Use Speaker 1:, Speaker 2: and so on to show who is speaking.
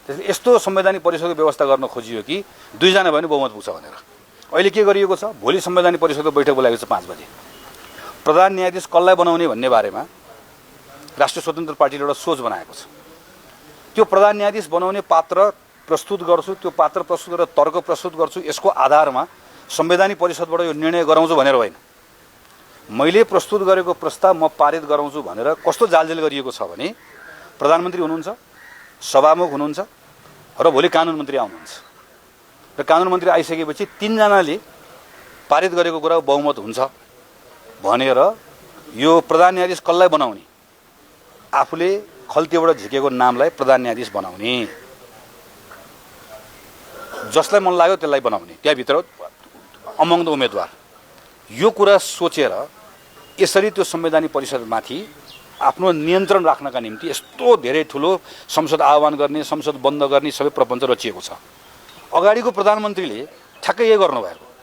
Speaker 1: त्यसले यस्तो संवैधानिक परिषदको व्यवस्था गर्न खोजियो कि 2 जना भयो भने बहुमत पुग्छ भनेर। अहिले के गरिएको छ, भोलि संवैधानिक परिषदको बैठक बोलाएको छ 5 बजे। प्रधान न्यायाधीश कसलाई बनाउने भन्ने बारेमा राष्ट्रिय स्वतन्त्र पार्टीले एउटा सोच बनाएको छ। त्यो प्रधान न्यायाधीश बनाउने पात्र प्रस्तुत गर्छु, त्यो पात्र प्रस्तुत गरेर तर्क प्रस्तुत गर्छु, यसको आधारमा संवैधानिक परिषदबाट यो निर्णय गराउँछु भनेर होइन। मैले प्रस्तुत गरेको प्रस्ताव म पारित गराउँछु भनेर कस्तो जालजेल गरिएको छ भने प्रधानमन्त्री हुनुहुन्छ, सभामुख हुनुहुन्छ र भोलि कानुन मन्त्री आउनुहुन्छ र कानुन मन्त्री आइसकेपछि 3 जनाले पारित गरेको कुरा बहुमत हुन्छ भनेर यो प्रधान न्यायाधीश कसलाई बनाउने, आफूले खल्तीबाट झिकेको नामलाई प्रधान न्यायाधीश बनाउने, जसलाई मन लाग्यो त्यसलाई बनाउने, त्यहाँभित्र अमङ द उम्मेदवार। यो कुरा सोचेर यसरी त्यो संवैधानिक परिषदमाथि आफ्नो नियन्त्रण राख्नका निम्ति यस्तो धेरै ठुलो संसद आह्वान गर्ने, संसद बन्द गर्ने सबै प्रपञ्च रचिएको छ। अगाडिको प्रधानमन्त्रीले ठ्याक्कै यही गर्नुभएको।